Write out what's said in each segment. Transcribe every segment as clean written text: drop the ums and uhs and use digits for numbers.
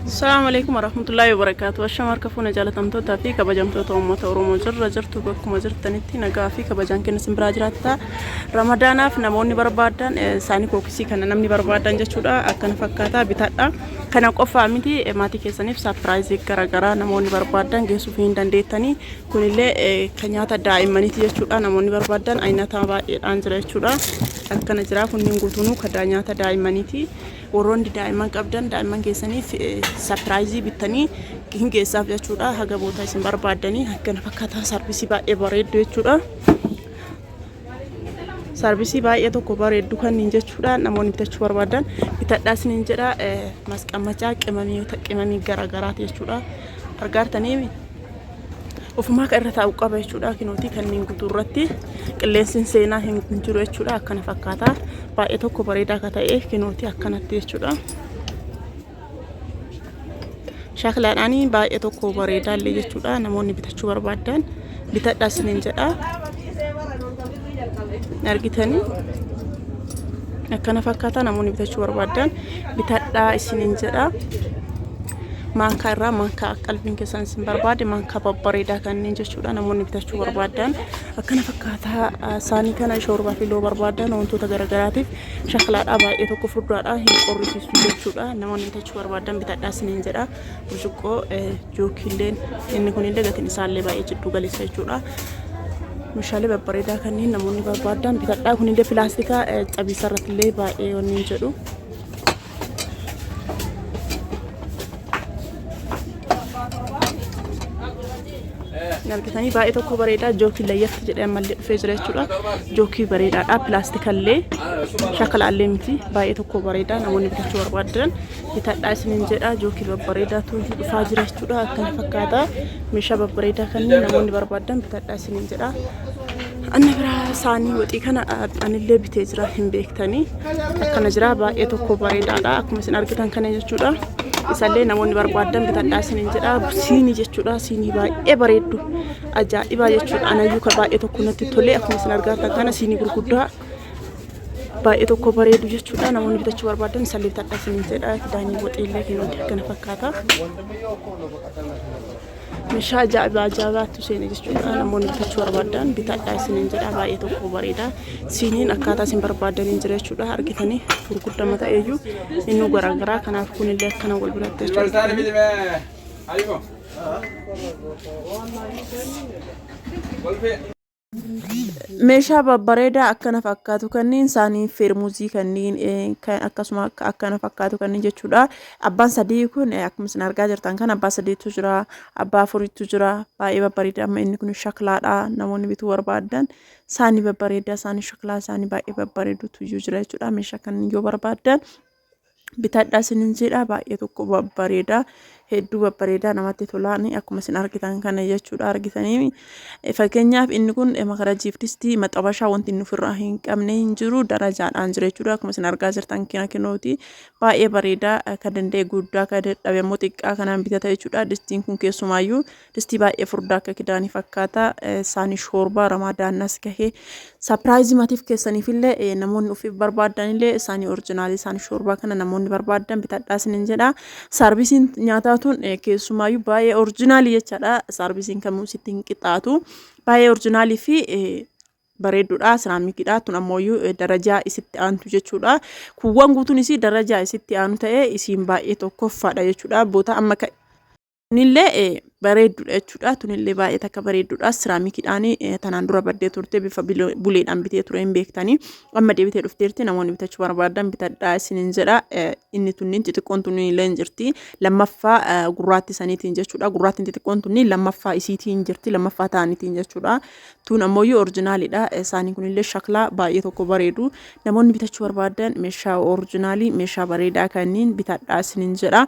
Assalamu alaikum warahmatullahi wabarakatuh. Ashama harka fuuna jaalatamtootaa fi kabajamtoota uummata Oromoo jirra jirtu bakkuma jirtanitti nagaa fi kabajaan kenna isin biraa jiraatta. Ramadaanaaf namoonni barbaadan isaanii kookisii kana namni barbaadan jechuudha akkana fakkaataa bitadha. Kana qofaa miti maatii keessaniif saapiraayizii garaagaraa namoonni barbaadan geessuuf hin dandeettanii. Kunillee kan nyaata daa'immaniiti jechuudha namoonni barbaadan ayinataa baay'eedhaan jira jechuudha. Akkana jira kunniin guutuunuu kan nyaata daa'immaniiti. Warroonni daa'imman qabdan daa'imman keessaniif sapiraayizii bittanii hin geessaaf jechuudha. Haga boota isin barbaaddanii akkana fakkaataa sarbisii baay'ee bareeddu jechuudha. Sarbisii baay'ee tokko bareeddu kanniin jechuudha. Namoonni bitachuu barbaadan bitadhaa isiniin jedha. Masqammacaa qimamii qimamii garaagaraati jechuudha. Argaartanii ofumaa kan irra taa'u qaba jechuudha. Kinootii kanneen guutuu irratti qilleensi seenaa hin jiru jechuudha. Akkana fakkaata. Baay'ee tokko bareedaa akka ta'e kinootii akkanatti jechuudha. Shaakilaadhaan baay'ee tokko bareedaa illee jechuudha. Namoonni bitachuu barbaadan bitadhaa isiniin jedha. Argitanii akkana fakkaata namoonni bitachuu barbaadan bitadhaa isiniin jedha. Maankaa irraa maankaa qalbiin keessan isin barbaade maankaa babbareedaa kanneen jechuudha namoonni bitachuu barbaadan akkana fakkaataa isaanii kana shoorbaa fi loo barbaadan wantoota garagaraatiif shaklaadhaa baay'ee tokko furdaadha hin qorrisiisu jechuudha namoonni bitachuu barbaadan bitadhaa isiniin jedha burcuqqoo jookiilleen inni kunillee gatiin isaallee baay'ee jidduu galeessa jechuudha. Meeshaalee babbareedaa kanneen namoonni barbaadan bitadhaa kunillee pilaastika cabiisa irrattillee baay'ee wanni hin jedhu. Argitanii baay'ee tokko bareedaa jookii layyatti jedhee ammallee dhufee jira jechuudha. Jookii bareedaadha pilaastikallee shakalaallee miti baay'ee tokko bareedaa namoonni bitachuu barbaadan bitadhaa isiniin jedha jookii babbareedaatu dhufaa jira jechuudha akkana fakkaata meeshaa babbareedaa kanneen namoonni barbaadan bitadhaa isiniin jedha. Anna biraa saanii waxii kana anillee bitee jira hin beektanii akkana jira baay'ee tokko bareedaadha akkuma isin argitan kana jechuudha. Isallee namoonni barbaadan bitadhaa isiniin jedha siinii jechuudha siinii baay'ee bareeddu ajaa'ibaa jechuudha anayyuu ka baay'ee tokko natti tolee akkuma isin argitan kana siinii gurguddaa baay'ee tokko bareedu jechuudha namoonni bitachuu barbaadan isallee bitadhaa isiniin jedha kidaanii waxiillee kinuuti akkana fakkaata. Meeshaa ajaa'ibaa ajaa'ibaatu seene jechuudha. Namoonni bitachuu barbaadan bitadhaa isiniin jedha. Baay'ee tokko bareeda. Siiniin akkaataa isin barbaadaniin jira jechuudha. Argitanii gurguddama ta'eeyyuu innuu garaagaraa. Kanaaf kunillee akkana wal biratti jechuudha. Meeshaa babbareedaa akkana fakkaatu kanneen isaanii feermuzii kanneen akkasuma akkana fakkaatu kanneen jechuudha. Abbaan sadii kun akkuma isin argaa jirtan kan abbaa sadiitu jira, abbaa afuriitu jira. Baay'ee babbareeda amma inni kun shaklaadha. Namoonni bituu barbaadan isaanii babbareedaa isaanii shaklaa isaanii baay'ee babbareedutu iyyuu jira jechuudha. Meeshaa kan yoo barbaadan bitadhaa isinin jedha baay'ee tokko babbareeda hedduu babbareedaa namatti tolaani akkuma isin argitan kana jechuudha argitanii fakkeenyaaf inni kun makarajiif distii maxabashaa wanti inni ofirraa hin qabne hin jiru darajaadhaan jira jechuudha akkuma isin argaa jirtan kina kinooti baay'ee bareedaa kan danda'e guddaa kan dadhabe immoo xiqqaa kanaan bitata jechuudha distiin kun keessumaayyuu Distii baay'ee furdaa akka kidaanii fakkaata. Isaanii shoorbaa ramadaannas gahee sapiraayizii maatiif keessaniifillee namoonni ofiif barbaadanillee isaanii orijinaalii isaanii shoorbaa kana namoonni barbaadan bitadhaa isinin jedha. Saarvisiin nyaataa tun keessumaayyuu baay'ee orijinaalii jechaadha. Saarvisiin kamuu sitti hin qixxaatu. Baay'ee orijinaalii fi bareedduudha siraamikiidha tun ammooyyuu darajaa isitti aantu jechuudha kuuwwan guutuun isii darajaa isitti aanu ta'ee isiin baay'ee tokkoffaadha jechuudha boota amma Tunillee bareeddudha jechuudha. Tunillee baay'ee takka bareeddudha. Siraamikiidhaan tanaan dura baddee turte bifa buleedhaan bitee ture hin beektanii. Amma deebitee dhufteerti namoonni bitachuu barbaadan bitadhaa isinin jedha. Inni tunniin xixiqqoon tunniin illee hin jirti. Lammaffaa gurraatti saniitiin jechuudha. Gurraattiin xixiqqoon tunniin lammaffaa isiitiin jirti. Lammaffaa ta'aniitiin jechuudha. Tun ammoo orijinaalidha. Isaaniin kunillee shaklaa baay'ee tokko bareedu. Namoonni bitachuu barbaadan meeshaa orijinaalii meeshaa bareedaa kanneen bitadhaa isinin jedha.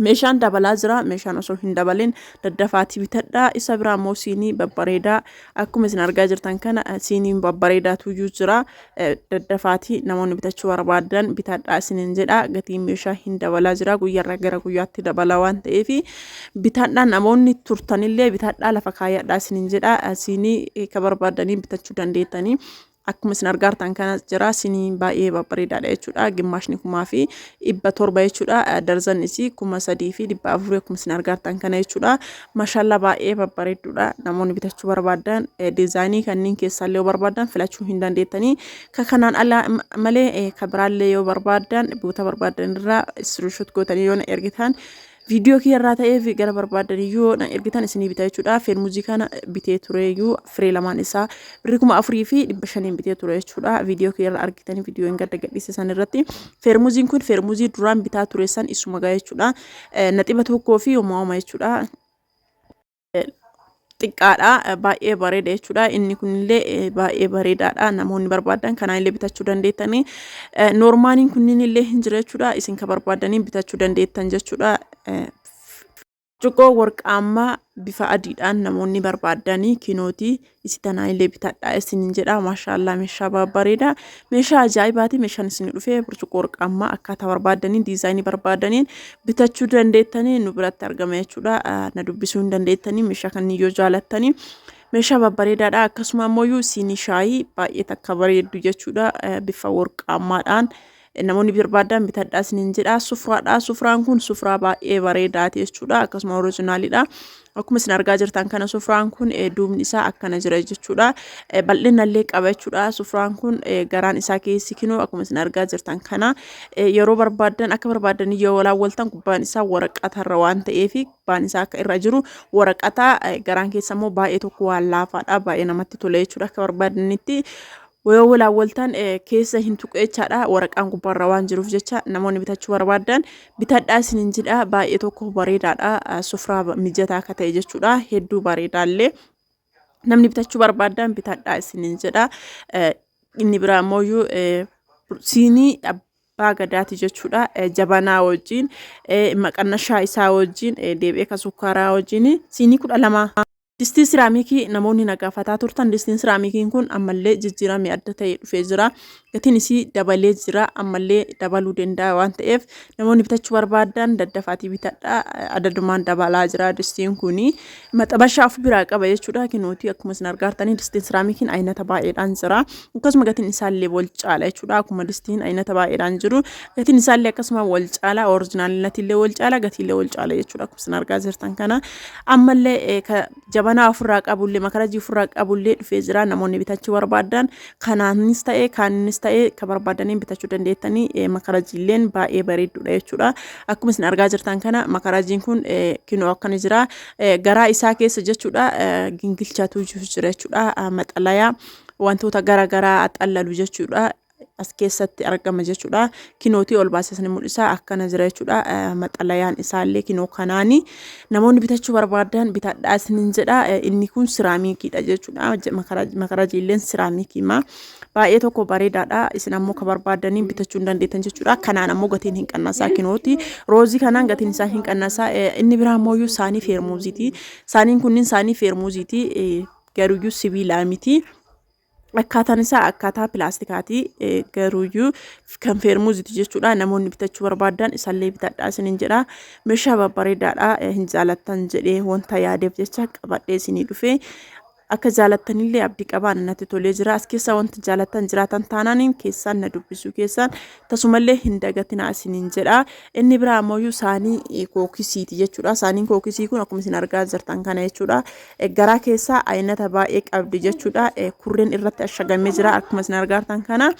Meeshaan dabalaa jira. Meeshaan osoo hin dabalin daddafaatii bitadhaa. Isa biraa immoo siinii babbareedaa akkuma isin argaa jirtan kana siiniin babbareedaatu iyyuu jira. Daddafaatii namoonni bitachuu barbaadan bitadhaa isinin jedha. Gatiin meeshaa hin dabalaa jira. Guyyaarraa gara guyyaatti dabalaa waan ta'eef bitadhaa namoonni turtanillee bitadhaa lafa kaayadhaa isinin jedha. Siinii ka barbaadanii bitachuu dandeettanii. Akkuma isin argaartan kana jira, sinii baay'ee babbareedaadha jechuudha. Gimmaashni 1700 jechuudha. Darzan isii 3400 akkuma isin argaartan kana jechuudha. Mashaallaa, baay'ee babbareedduudha. Namoonni bitachuu barbaadan diizaayinii kanneen keessaallee yoo barbaadan filachuu hin dandeettanii. Ka kanaan ala malee ka biraallee yoo barbaadan, buuta barbaadan irraa screenshot gootanii yoo na ergitan, viidiyoo kiyya irraa ta'eef gara barbaadan yoo na ergitan isinii bita jechuudha. Feermuzii kana bitee tureeyyuu, firee lamaan isaa birrii 4500n bitee ture jechuudha. Viidiyoo kiyya irraa argitanii, viidiyoo hin gadda gadhiise san irratti. Feermuziin kun feermuzii duraan bitaa ture san isuma gaa jechuudha. Naxiba tokkoo fi homaa jechuudha. Xiqqaadha, baay'ee bareeda jechuudha. Inni kunillee baay'ee bareedaadha. Namoonni barbaadan kanaan illee bitachuu dandeettanii. Noormaaliin kunniin illee hin jira jechuudha. Isin ka barbaadanii bitachuu dandeettan jechuudha. Burcuqqoo warqaammaa bifa adiidhaan namoonni barbaadanii kinootii isi tanaa illee bitadhaa isinin jedha. Maashaallaa, meeshaa babbareedaa, meeshaa ajaa'ibaati. Meeshaan isin dhufee burcuqqoo warqaammaa akkaataa barbaadanii, diizaayinii barbaadaniin bitachuu dandeettanii nu biratti argama jechuudha. Na dubbisuu hin dandeettanii meeshaa kanneen yoo jaalattanii. Meeshaa babbareedaadha. Akkasuma ammoo siinii shaayii baay'ee takka bareeddu jechuudha. Bifa warqaammaadhaan namoonni barbaadan bitadhaa isiniin jedha. Sufraadha. Sufraan kun sufraa baay'ee bareedaati jechuudha. Akkasuma oriijinaalidha. Akkuma isin argaa jirtan kana sufraan kun duubni isaa akkana jira jechuudha. Bal'ina illee qaba jechuudha. Sufraan kun garaan isaa keessi kinoo akkuma isin argaa jirtan kana yeroo barbaadan akka barbaadan yoo walaawwaltan, gubbaan isaa waraqatarra waan ta'eef, gubbaan isaa akka irra jiru waraqata, garaan keessa immoo baay'ee tokko waan laafaadha. Baay'ee namatti tola jechuudha. Akka barbaadanitti yoo walaawwaltan keessa hin tuqu jechaadha. Waraqaan gubbaarra waan jiruuf jecha namoonni bitachuu barbaadan bitadhaa isiniin jedha. Baay'ee tokko bareedaadha. Sufraa mijataa akka ta'e jechuudha. Hedduu bareedaallee. Namni bitachuu barbaadan bitadhaa isiniin jedha. Inni biraa immoo siinii abbaa gadaati jechuudha. Jabanaa wajjin, maqannashaa isaa wajjin, deebi'ee ka sukkaaraa wajjin siinii 12. Distii siraamikii namoonni na gaafataa turtan, distiin siraamikiin kun ammallee jijjiiramee adda ta'e dhufee jira. Gatiin isii dabalee jira, ammallee dabaluu danda'a waan ta'eef namoonni bitachuu barbaadan daddafaatii bitadhaa. Adadumaan dabalaa jira distiin kuni. Maxabashaa of biraa qaba jechuudha. Kinootii akkuma isin argaartanii distiin siraamikiin aynata baay'eedhaan jira. Akkasuma gatiin isaallee wal caala jechuudha. Akkuma distiin aynata baay'eedhaan jiru gatiin isaallee akkasuma wal caala, orijinaalinatiillee wal caala, gatiillee wal caala jechuudha. Akkuma isin argaa jirtan kana ammallee jabanaa ofirraa qabullee, makarajii ofirraa qabullee dhufee jira. Namoonni bitachuu barbaadan kanaanis ta'e kaanis ta'e ka barbaadaniin bitachuu dandeettanii. Makarajiilleen baay'ee bareedduudha jechuudha. Akkuma isin argaa jirtan kana makarajiin kun kinoo akkana jira. Garaa isaa keessa jechuudha gingilchatu jira jechuudha. Maxalayaa wantoota gara garaa axallalu jechuudha. As keessatti argama jechuudha. Kinootii ol baasee isin mul'isa, akkana jira jechuudha. Maxalayaan isaallee kinoo kanaani. Namoonni bitachuu barbaadan bitadhaa isinin jedha. Inni kun siraamikiidha jechuudha. Makarajiilleen siraamikiima. Baay'ee tokko bareedaadha. Isin ammoo ka barbaadaniin bitachuu hin dandeettan jechuudha. Kanaan ammoo gatiin hin qannasaa kinooti. Roozii kanaan gatiin isaa hin qannasaa. Inni biraa ammoo saanii feermuuziiti. Saaniin kunniin saanii feermuuziiti. Garuuyyuu sibiilaa miti. Akkaataan isaa akkaataa pilaastikaati, garuuyyuu kan feermuuziiti jechuudha. Namoonni bitachuu barbaadan isallee bitadhaa isinin jedha. Meeshaa babbareedaadha, hin jaalattan jedhee wanta yaadeef jecha qabadhee isinii dhufe. Akka jaalattanillee abdii qabaan, natti tolee jira. As keessaa wanti jaalattan jiraatan taanaan keessaan na dubbisuu keessaan tasumallee hin dagatinaa isiniin jedha. Inni biraa ammoo saanii kookisiiti jechuudha. Saaniin kookisii kun akkuma isin argaa jirtan kana jechuudha. Garaa keessaa aynata baay'ee qabdi jechuudha. Kurreen irratti ashagamee jira akkuma isin argaa jirtan kana.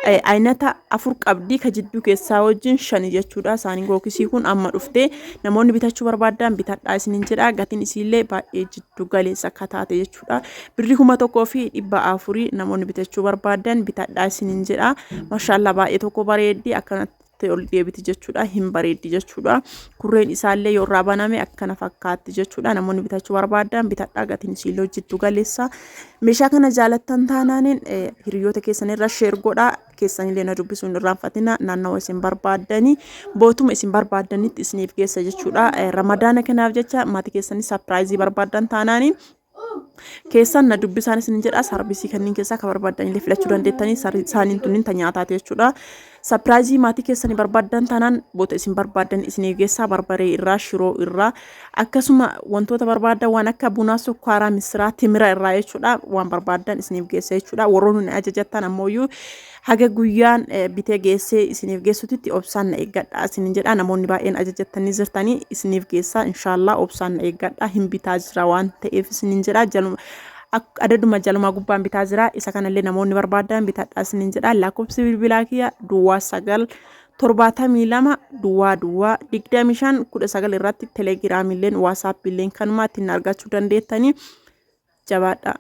Aynata afur qabdi, ka jidduu keessaa wajjin shani jechuudha. Saaniin kookisii kun amma dhufte, namoonni bitachuu barbaadan bitadhaa isiniin jedha. Gatiin isiillee baay'ee jiddu galeessa akka taate jechuudha. Birrii 1400, namoonni bitachuu barbaadan bitadhaa isiniin jedha. Mashaallaa, baay'ee tokko bareeddi, akkanatti ol deebiti jechuudha. Hin bareeddi jechuudha. Kurreen isaallee yoo irraa baname akkana fakkaatti jechuudha. Namoonni bitachuu barbaadan bitadhaa, gatiin isiillee jiddu galeessa. Meeshaa kana jaalattan taanaaniin hiriyoota keessanirra share godhaa. Keessanillee na dubbisuu hin irraanfatina. Naannawa isin barbaaddanii, bootuma isin barbaaddanitti isiniif geessa jechuudha. Ramadaana kanaaf jecha maatii keessanii surprise barbaadan taanaaniin keessan na dubbisaan isin jedha. Saarbisii kanneen keessaa ka barbaadan illee filachuu dandeettanii. Saaniin tunniin ta nyaataati jechuudha. Sapiraayizii maatii keessanii barbaaddan taanaan boota isin barbaaddan isiniif geessaa barbaree irraa, shiroo irraa, akkasuma wantoota barbaaddan waan akka bunaa, sukkaaraa, missiraa, timira irraa jechuudha. Waan barbaaddan isiniif geessa jechuudha. Warroonni na ajajattan ammooyyuu haga guyyaan bitee geessee isiniif geessutitti obsaan na eeggadha isinin jedha. Namoonni baay'een ajajattanii jirtanii isiniif geessaa inshaallah obsaan na eeggadha. Hin bitaa jira waan ta'eef isinin jedha. Jaluma adaduma jalumaa gubbaan bitaa jira. Isa kanallee namoonni barbaadan bitadhaa isinin jedha. Lakkoofsi bilbilaa kiyya duwwaa 9 72 duwwaa duwwaa 25 19 irratti telegiraamilleen waasaappiilleen kanumaa ittiin argachuu dandeettanii jabaadha.